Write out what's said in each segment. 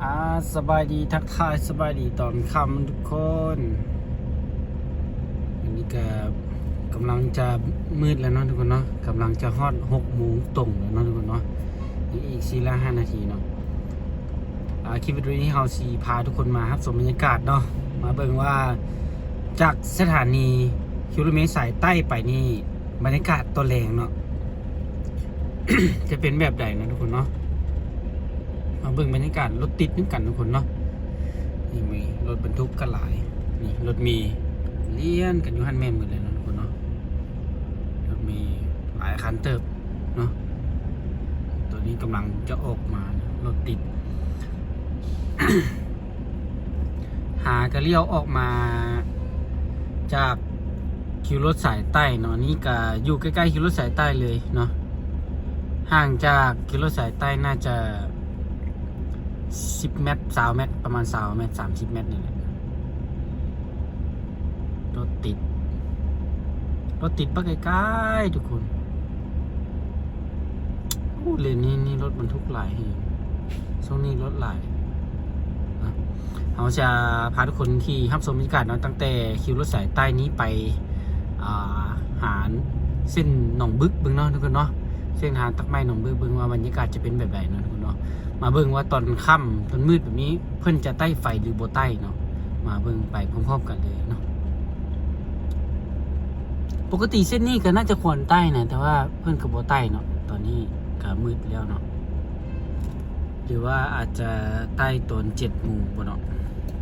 ອາ ສະບາຍດີ ທັກທາຍສະບາຍດີຕອນຄ່ຳທຸກຄົນ. ອັນນີ້ກະກຳລັງຈະມືດແລ້ວເນາະທຸກຄົນເນາະ, ກຳລັງຈະຮອດຫົກໂມງຕົງແລ້ວເນາະທຸກຄົນເນາະ, ຍັງອີກສີ່ລະຫ້ານາທີເນາະ. ອາ ຄລິບວິດີໂອນີ້ເຮົາຊິພາທຸກຄົນມາຮັບຊົມບັນຍາກາດເນາະ, ມາເບິ່ງວ່າຈາກສະຖານີຄິວລົດເມສາຍໃຕ້ໄປນີ້ ບັນຍາກາດຕອນແລງເນາະ ຈະເປັນແບບໃດເນາະທຸກຄົນເນາະ. ມາເບິ່ງບັນຍາກາດລົດຕິດນຳກັນທຸກຄົນເນາະ. ນີ້ມີລົດບັນທຸກກໍຫຼາຍ, ນີ້ລົດເມລຽນກັນຢູ່ຫັ້ນແມ່ນໝົດເລີຍເນາະທຸກຄົນເນາະ. ລົດເມຫຼາຍຄັນເຕີບເນາະ. ຕອນນີ້ກຳລັງຈະອອກມາ, ລົດຕິດ. ຫາກະລ້ຽວອອກມາຈາກຄິວລົດສາຍໃຕ້ເນາະ, ນີ້ກະຢູ່ໃກ້ໆຄິວລົດສາຍໃຕ້ເລີຍເນາະ, ຫ່າງຈາກຄິວລົດສາຍໃຕ້ໜ້າຈະສິບແມັດ ຊາວແມັດ ປະມານຊາວແມັດ ສາມສິບແມັດນີ້ແຫຼະ. ລົດຕິດ ລົດຕິດບັກໄກໆທຸກຄົນ. ໂອ້ ເລນນີ້ນີ້ລົດບັນທຸກຫຼາຍແຮງ, ຊ່ວງນີ້ລົດຫຼາຍນະ. ເຮົາຈະພາທຸກຄົນຂີ່ຮັບຊົມບັນຍາກາດເນາະ, ຕັ້ງແຕ່ຄິວລົດສາຍໃຕ້ນີ້ໄປ ອ່າ ຫາເສັ້ນໜອງບຶກເບິ່ງເນາະທຸກຄົນເນາະ, ເສັ້ນທາງຕັກໄມ້ໜອງບຶກເບິ່ງວ່າບັນຍາກາດຈະເປັນແບບໃດເນາະທຸກຄົນເນາະ. ມາເບິ່ງວ່າຕອນຄ່ຳຕອນມືດແບບນີ້ ເພິ່ນຈະໄຕ້ໄຟຫຼືບໍ່ໄຕ້ເນາະ, ມາເບິ່ງໄປພ້ອມໆກັນເລີຍເນາະ. ປົກກະຕິເສັ້ນນີ້ກໍໜ້າຈະຄວນໄຕ້ນະ, ແຕ່ວ່າເພິ່ນກໍບໍ່ໄຕ້ເນາະ, ຕອນນີ້ກໍມືດແລ້ວເນາະ, ຫຼືວ່າອາດຈະໄຕ້ຕອນເຈັດໂມງບໍ່ເນາະ,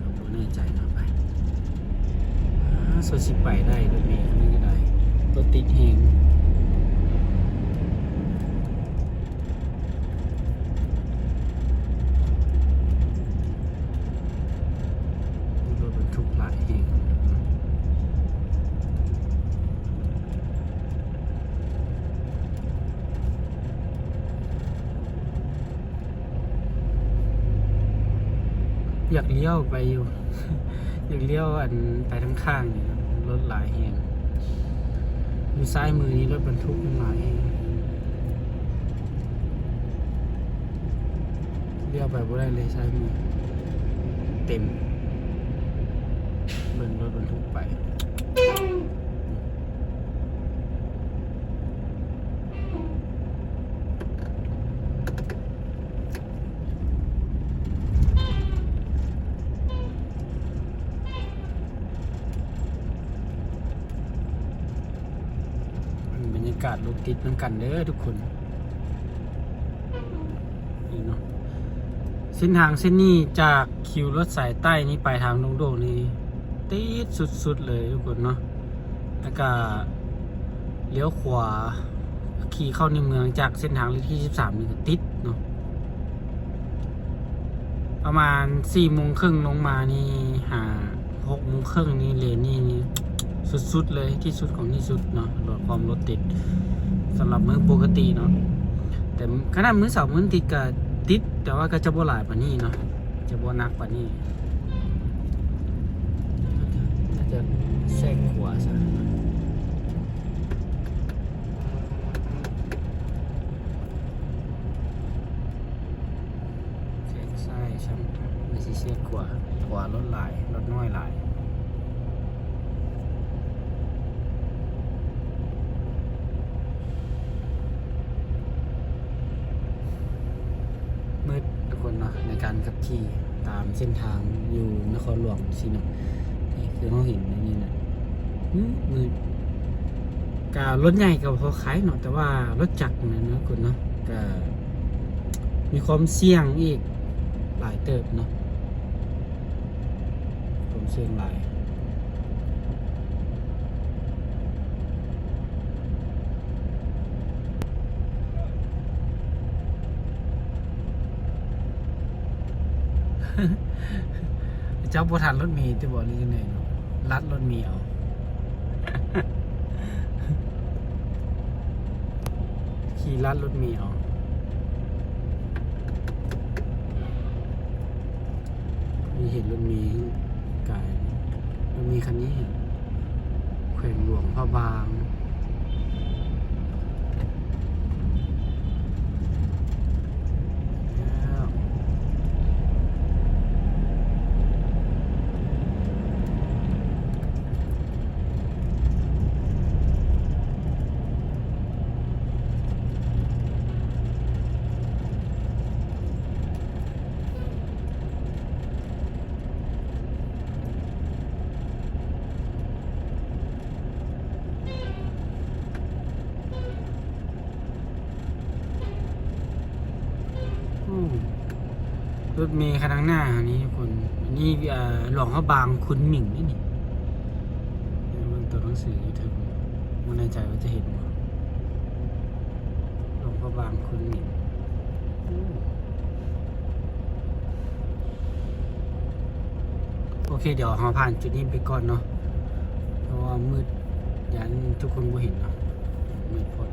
ກໍບໍ່ແນ່ໃຈເນາະ. ໄປ ອາ ສົງໄສຊິໄປໄດ້ ລົດເມຄັນນີ້ກໍໄດ້, ລົດຕິດແຮງ. ລົດບັນທຸກຫຼາຍແຮງ. ຢາກລ້ຽວໄປຢູ່ ຢາກລ້ຽວ ອັນ ໄປທາງຂ້າງນີ້, ລົດຫຼາຍແຮງ. ຢູ່ຊ້າຍມືນີ້ລົດບັນທຸກມັນຫຼາຍແຮງ, ລ້ຽວໄປບໍ່ໄດ້ເລີຍ, ຊ້າຍມືເຕັມ. ເບິ່ງລົດບັນທຸກໄປ. ບັນຍາກາດລົດຕິດນຳກັນເດີທຸກຄົນ. ນີ້ເນາະ, ເສັ້ນທາງເສັ້ນນີ້ຈາກຄິວລົດສາຍໃຕ້ນີ້ໄປທາງດົງໂດງນີ້ ຕິດສຸດໆເລີຍທຸກຄົນເນາະ. ແລ້ວກະລ້ຽວຂວາ ຂີ່ເຂົ້າໃນເມືອງຈາກເສັ້ນທາງເລກທີສິບສາມນີ້ກໍຕິດເນາະ. ປະມານສີ່ໂມງເຄິ່ງລົງມານີ້ ຫາຫົກໂມງເຄິ່ງນີ້ ເລນນີ້ນີ້ສຸດໆເລີຍ, ທີ່ສຸດຂອງທີ່ສຸດເນາະ, ລະຄວາມລົດຕິດສຳລັບມື້ປົກກະຕິເນາະ. ແຕ່ຂະໜາດມື້ເສົາມື້ອາທິດກໍຕິດ, ແຕ່ວ່າກໍຈະບໍ່ຫຼາຍປານນີ້ເນາະ, ຈະບໍ່ໜັກປານນີ້. ໜ້າຈະແຊງຂວາຊະ. ແຊງຊ້າຍຊ້ຳ ຫຼືຊິແຊງຂວາ, ຂວາລົດຫຼາຍ ລົດນ້ອຍຫຼາຍ. ມືດທຸກຄົນເນາະ ໃນການຂັບຂີ່ຕາມເສັ້ນທາງຢູ່ນະຄອນຫຼວງຊີ້ເນາະ. ນີ້ຄືເຮົາເຫັນຢູ່ນີ້ນະ ມືດ ມືດ. ກະລົດໃຫຍ່ກໍພໍຂາຍເນາະ, ແຕ່ວ່າລົດຈັກນັ້ນເນາະ ຄົນເນາະ ກະມີຄວາມສ່ຽງອີກຫຼາຍເຕີບເນາະ, ຄວາມສ່ຽງຫຼາຍ. ເຈົ້າບໍ່ທັນລົດເມຕິບໍ ຫຼືຈັ່ງໃດເນາະ? ລັດລົດເມເອົາ ຂີ່ລັດລົດເມເອົາ. ນີ້ເຫັນລົດເມກາຍ ລົດເມຄັນນີ້ ແຂວງຫຼວງພະບາງ. ແລ້ວ ລົດເມຄັນຂ້າງໜ້ານີ້ທຸກຄົນ ອັນນີ້ ເອີ ຫຼວງພະບາງຄຸນໝິງເດ້ນີ້ ເບິ່ງຕົວໜັງສືຢູ່ເທິງ ບໍ່ແນ່ໃຈວ່າຈະເຫັນບໍ່ ຫຼວງພະບາງຄຸນໝິງ. ໂອເຄ ດຽວເຮົາຜ່ານຈຸດນີ້ໄປກ່ອນເນາະ ເພາະວ່າມືດ ຢ້ານທຸກຄົນບໍ່ເຫັນເນາະ ມືດໂພດ.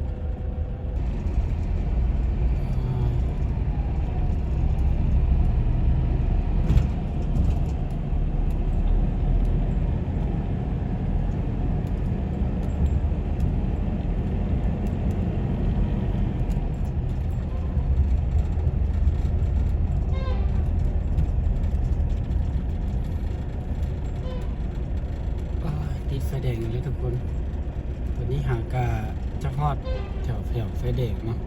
ຕິດໄຟແດງອີກແລ້ວທຸກຄົນ ຕອນນີ້ຫາກະຈະຮອດແຖວ ແຖວໄຟແດງເນາະ.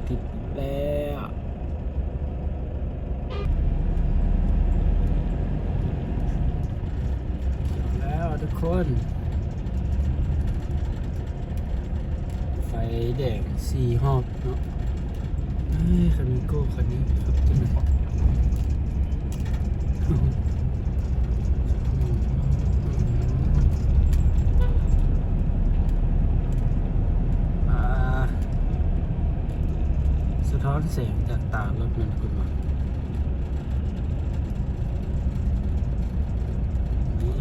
ຕິດແລ້ວ ແລ້ວທຸກຄົນ ໄຟແດງສີ່ຮອບເນາະ. ເອີຍ ຄາມິໂກ້ຄັນນີ້ຂັບຈັ່ງໃດ? ອ່າ ສະທ້ອນແສງຈາກຕາລົດແມ່ນຄຸນວ່າ ນີ້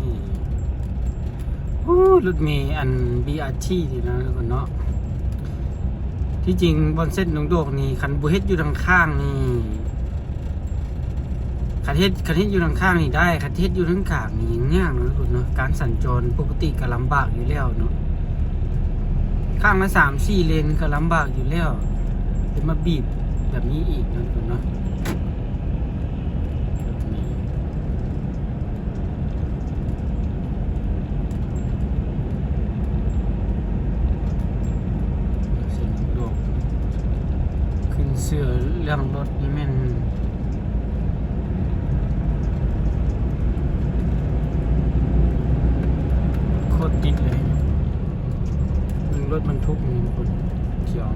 ໂອ້ ລົດເມອັນ ບີອາທີ ນີ້ນະທຸກຄົນເນາະ. ທີ່ຈິງບ່ອນເສັ້ນດົງໂດກນີ້ ຄັນບໍ່ເຮັດຢູ່ທາງຂ້າງນີ້ ຄັນເຮັດ ຄັນເຮັດຢູ່ທາງຂ້າງນີ້ໄດ້ ຄັນເຮັດຢູ່ທາງກາງນີ້ຍາກເນາະທຸກຄົນເນາະ. ການສັນຈອນປົກກະຕິກະລຳບາກຢູ່ແລ້ວເນາະ ຂ້າງລະສາມສີ່ເລນກະລຳບາກຢູ່ແລ້ວ ຈະມາບີບແບບນີ້ອີກເນາະທຸກຄົນເນາະ. ເສັ້ນດອກ ຂຶ້ນເຊື່ອເລື່ອງລົດນີ້ແມ່ນໂຄດຕິດເລີຍ. ເບິ່ງລົດບັນທຸກນີ້ທຸກຄົນ ຂຽວ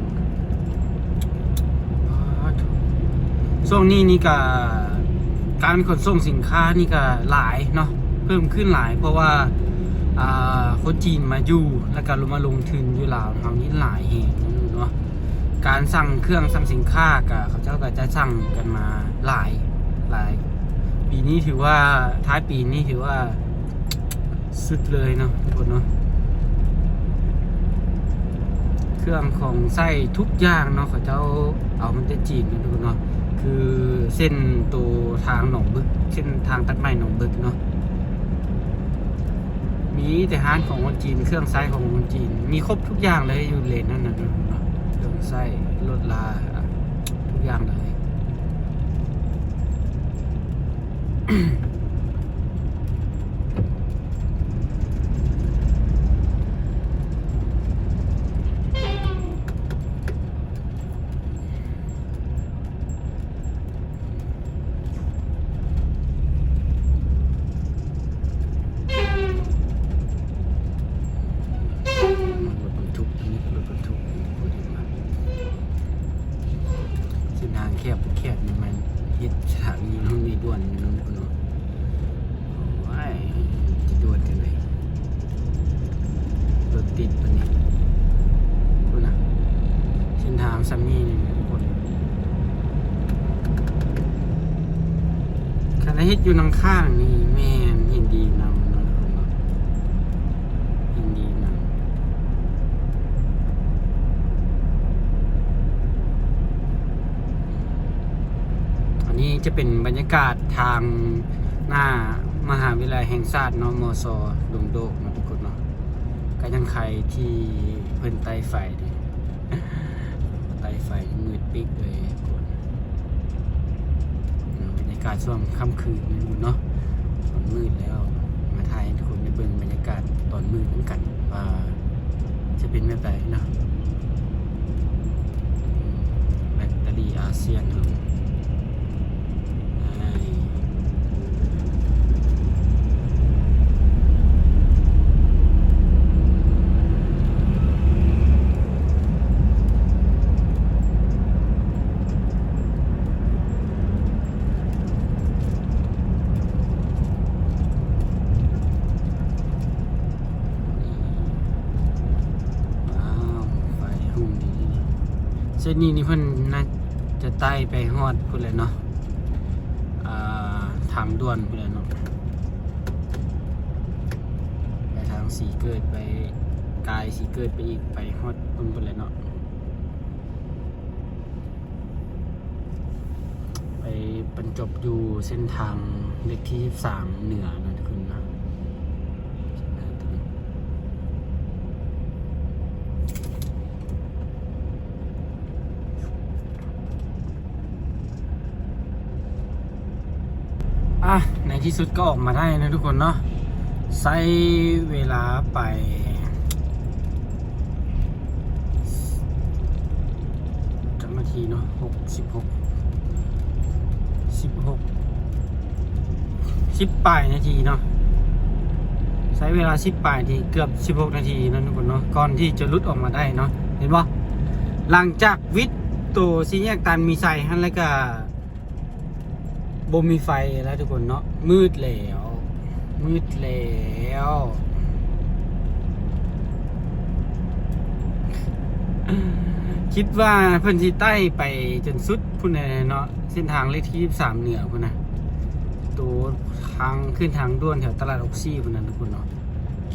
ປາດໂທ້ ຊ່ວງນີ້ນີ້ກະ ການຂົນສົ່ງສິນຄ້ານີ້ກະຫຼາຍເນາະ ເພີ່ມຂຶ້ນຫຼາຍ ເພາະວ່າ ອ່າ ຄົນຈີນມາຢູ່ ແລ້ວກະມາລົງທຶນຢູ່ລາວເຮົານີ້ຫຼາຍແຮງເນາະ. ການສັ່ງເຄື່ອງ ສັ່ງສິນຄ້າກະ ເຂົາເຈົ້າກະຈະສັ່ງກັນມາຫຼາຍ ຫຼາຍ. ປີນີ້ຖືວ່າ ທ້າຍປີນີ້ຖືວ່າ ສຸດເລີຍເນາະທຸກຄົນເນາະ. ເຄື່ອງຂອງໃຊ້ທຸກຢ່າງເນາະ ເຂົາເຈົ້າເອົາມາແຕ່ຈີນເນາະທຸກຄົນເນາະ. ຄືເສັ້ນໂຕທາງໜອງບຶກ ເສັ້ນທາງຕັດໃໝ່ໜອງບຶກເນາະ ມີແຕ່ຮ້ານຂອງຄົນຈີນ ເຄື່ອງໃຊ້ຂອງຄົນຈີນ ມີຄົບທຸກຢ່າງເລີຍຢູ່ເລນນັ້ນນະທຸກຄົນເນາະ. ເຄື່ອງໃຊ້ ລົດລາ ທຸກຢ່າງເລີຍ. ລົດບັນທຸກ ອັນນີ້ກໍລົດບັນທຸກ ເສັ້ນທາງແຄບບໍ່ແຄບນີ້ ມັນເຮັດສະຖານີລົດເມດ່ວນຢູ່ນຳພຸ້ນເນາະ. ໂອ້ຍ ຈະດ່ວນຈັ່ງໃດ ລົດຕິດປານນີ້ ພຸ້ນນະ ເສັ້ນທາງຊ່ຳນີ້ນີ້ທຸກຄົນ. ຄັນເຮັດຢູ່ນຳຂ້າງນີ້ແມ່ນເຫັນດີນຳເນາະ ເຫັນດີນຳ. ອັນນີ້ຈະເປັນບັນຍາກາດທາງໜ້າມະຫາວິທະຍາໄລແຫ່ງຊາດເນາະ ມຊ ດົງໂດກເນາະທຸກຄົນເນາະ. ກະຍັງໄຄທີ່ເພິ່ນໄຕ້ໄຟເດ້ ໄຕ້ໄຟມືດປິກເລີຍທຸກຄົນ. ເນາະ ບັນຍາກາດຊ່ວງຄ່ຳຄືນເນາະ ຕອນມືດແລ້ວ ມາຖ່າຍໃຫ້ທຸກຄົນໄດ້ເບິ່ງບັນຍາກາດຕອນມືດນຳກັນ ວ່າຈະເປັນແບບໃດເນາະ. ແບັດເຕີຣີອາຊຽນເນາະ. ໄອ້ ໂອ້ ເສັ້ນນີ້ນີ້ເພິ່ນໜ້າຈະໄຕ່ໄປຮອດພຸ້ນແຫຼະເນາະ ອ່າ ທາງດ່ວນພຸ້ນແຫຼະເນາະ ໄປທາງສີເກີດ ໄປກາຍສີເກີດໄປອີກ ໄປຮອດພຸ້ນພຸ້ນແຫຼະເນາະ. ໄປບັນຈົບຢູ່ເສັ້ນທາງເລກທີສິບສາມເໜືອເນາະ ທຸກຄົນເນາະ. ອ່ະ ໃນທີ່ສຸດກໍອອກມາໄດ້ເນາະ ທຸກຄົນເນາະ. ໃຊ້ເວລາໄປຈັກນາທີເນາະ ຫົກ ສິບຫົກ ສິບຫົກ ສິບປາຍນາທີເນາະ ໃຊ້ເວລາສິບປາຍນາທີ ເກືອບສິບຫົກນາທີເນາະ ທຸກຄົນເນາະ ກ່ອນທີ່ຈະຫຼຸດອອກມາໄດ້ເນາະ. ເຫັນບໍ່ ຫຼັງຈາກວິດໂຕສີ່ແຍກຕັນມີໄຊຫັ້ນ ແລ້ວກະ ບໍ່ມີໄຟແລ້ວທຸກຄົນເນາະ ມືດແລ້ວ ມືດແລ້ວ. ຄິດວ່າເພິ່ນຊິໄຕ່ໄປຈົນສຸດພຸ້ນແຫຼະເນາະ ເສັ້ນທາງເລກທີສິບສາມເໜືອພຸ້ນນະ ໂຕທາງຂຶ້ນທາງດ່ວນແຖວຕະຫຼາດອອກຊີພຸ້ນນະ ທຸກຄົນເນາະ.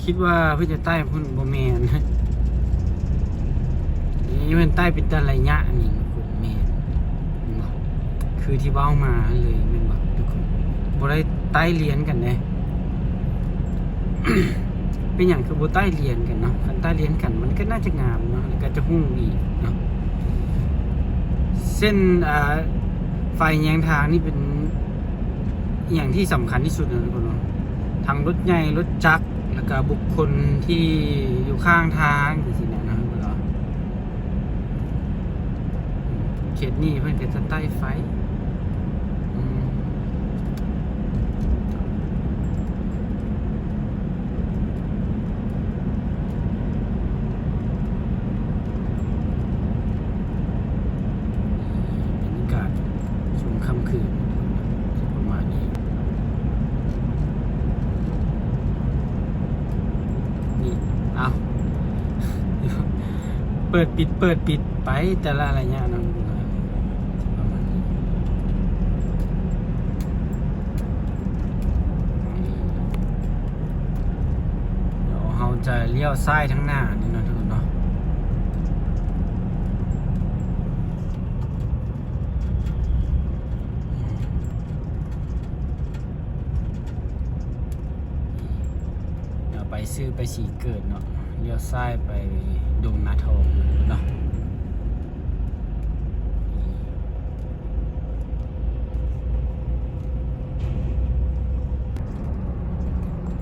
ຄິດວ່າເພິ່ນຈະໄຕ່ພຸ້ນ ບໍ່ແມ່ນ ນີ້ເພິ່ນໄຕ່ເປັນແຕ່ໄລຍະນີ້ ແມ່ນ ແມ່ນບໍ່ ຄືທີ່ເວົ້າມາເລີຍ ແມ່ນບໍ່ທຸກຄົນ ບໍ່ໄດ້ໄຕ່ລຽນກັນເດ້. ເປັນຫຍັງຄືບໍ່ໄຕ່ລຽນກັນເນາະ ຄັນໄຕ່ລຽນກັນມັນກໍໜ້າຈະງາມເນາະ ແລ້ວກໍຈະຮຸ່ງອີກເນາະ. ເສັ້ນ ອ່າ ໄຟແຍງທາງນີ້ເປັນອີ່ຫຍັງທີ່ສຳຄັນທີ່ສຸດເນາະ ທຸກຄົນເນາະ ທັງລົດໃຫຍ່ ລົດຈັກ ແລ້ວກະບຸກຄົນທີ່ຢູ່ຂ້າງທາງຈັ່ງຊີ້ນະເນາະ ເຂດນີ້ເພິ່ນກໍຈະໄຕ່ໄຟ ອືມ ບັນຍາກາດຊ່ວງຄ່ຳຄືນ ປະມານນີ້ ນີ້ ເອົາ ເປີດປິດ ເປີດປິດໄປແຕ່ລະໄລຍະເນາະ ປະມານນີ້. ດຽວເຮົາຈະລ້ຽວຊ້າຍທາງໜ້ານີ້ເນາະ ທຸກຄົນເນາະ. ດຽວໄປຊື່ໄປສີເກີດເນາະ ລ້ຽວຊ້າຍໄປດົງນາທອງເນາະ.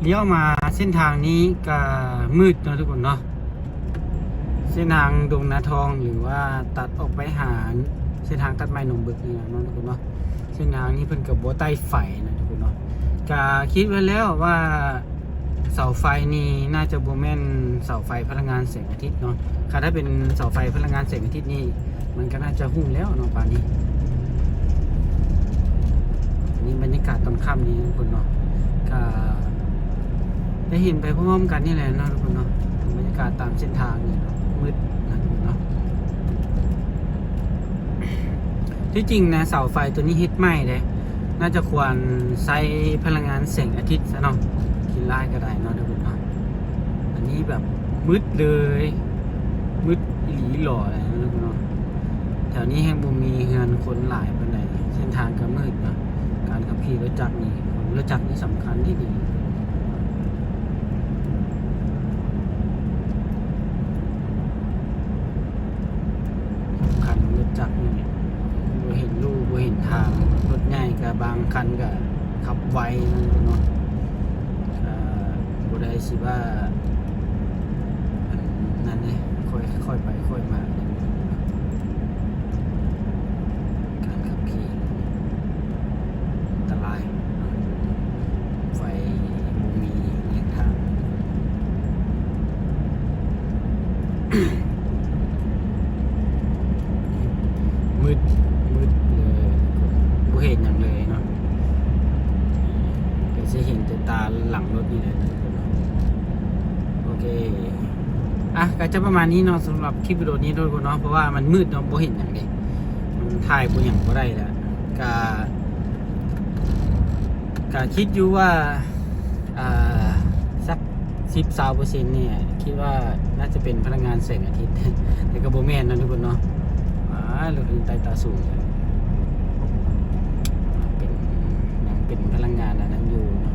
ລ້ຽວມາເສັ້ນທາງນີ້ກະມືດເນາະ ທຸກຄົນເນາະ. ເສັ້ນທາງດົງນາທອງ ຫຼືວ່າຕັດອອກໄປຫາເສັ້ນທາງຕັດໃໝ່ໜອງບຶກນີ້ນະເນາະ ທຸກຄົນເນາະ. ເສັ້ນທາງນີ້ເພິ່ນກໍບໍ່ໄຕ້ໄຟນະ ທຸກຄົນເນາະ. ກະຄິດໄວ້ແລ້ວວ່າເສົາໄຟນີ້ໜ້າຈະບໍ່ແມ່ນເສົາໄຟພະລັງງານແສງອາທິດເນາະ. ຄັນຖ້າເປັນເສົາໄຟພະລັງງານແສງອາທິດນີ້ ມັນກໍໜ້າຈະຮຸ່ງແລ້ວເນາະ ປານນີ້. ອັນນີ້ບັນຍາກາດຕອນຄ່ຳນີ້ ທຸກຄົນເນາະ ກະໄດ້ເຫັນໄປພ້ອມໆກັນນີ້ແຫຼະເນາະ ທຸກຄົນເນາະ. ບັນຍາກາດຕາມເສັ້ນທາງນີ້ເນາະ ມືດນະ ທຸກຄົນເນາະ. ທີ່ຈິງນະ ເສົາໄຟຕົວນີ້ເຮັດໃໝ່ເດ້ ໜ້າຈະຄວນໃຊ້ພະລັງງານແສງອາທິດຊະເນາະ ຄິດຫຼາຍກໍໄດ້ເນາະ ທຸກຄົນເນາະ. ອັນນີ້ແບບມືດເລີຍ ມືດອີ່ຫຼີຫຼໍ່ເລີຍເນາະ ແຖວນີ້ແຮ່ງບໍ່ມີເຮືອນຄົນຫຼາຍປານໃດ ເສັ້ນທາງກໍມືດເນາະ. ການຂັບຂີ່ລົດຈັກນີ້ ລົດຈັກນີ້ສຳຄັນເດ້ ຄັນລົດຈັກນີ້ ບໍ່ເຫັນລູ ບໍ່ເຫັນທາງ ລົດໃຫຍ່ກໍບາງຄັນກໍຂັບໄວເນາະ ເອີ ບໍ່ໄດ້ຊິວ່າ ອັນນັ້ນເດ້ ຄ່ອຍ ຄ່ອຍໄປຄ່ອຍມາ ການຂັບຂີ່ອັນຕະລາຍ ໄຟບໍ່ມີຫຍັງທາງ ມືດ ມືດເລີຍ ບໍ່ເຫັນຫຍັງເລີຍເນາະ. ກໍຊິເຫັນແຕ່ຕາຫຼັງລົດນີ້ແຫຼະ ໂອເຄ. อ่ะ ก็จะประมาณนี้เนาะ สำหรับคลิปวิดีโอนี้ทุกคนเนาะ เพราะว่ามันมืดเนาะ บ่เห็นหยังเด้ มันถ่ายบ่หยังบ่ได้แล้ว ก็ ก็คิดอยู่ว่า อ่า สัก สิบ ซาวเปอร์เซ็นต์ เนี่ย คิดว่าน่าจะเป็นพลังงานแสงอาทิตย์ แต่ก็บ่แม่นเนาะทุกคนเนาะ อ่า รถอื่นใต้ตาสูง เป็น ยังเป็นพลังงานอันนั้นอยู่เนาะ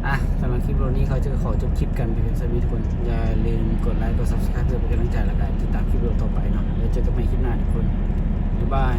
อ่ะ สำหรับคลิปวิดีโอนี้เขาจะขอจบคลิปกันเพียงเท่านี้ทุกคน อย่าลืมกดไลค์ กด Subscribe เพื่อเป็นกำลังใจ แล้วก็ติดตามคลิปวิดีโอต่อไปเนาะ แล้วเจอกันใหม่คลิปหน้าทุกคน บ๊ายบาย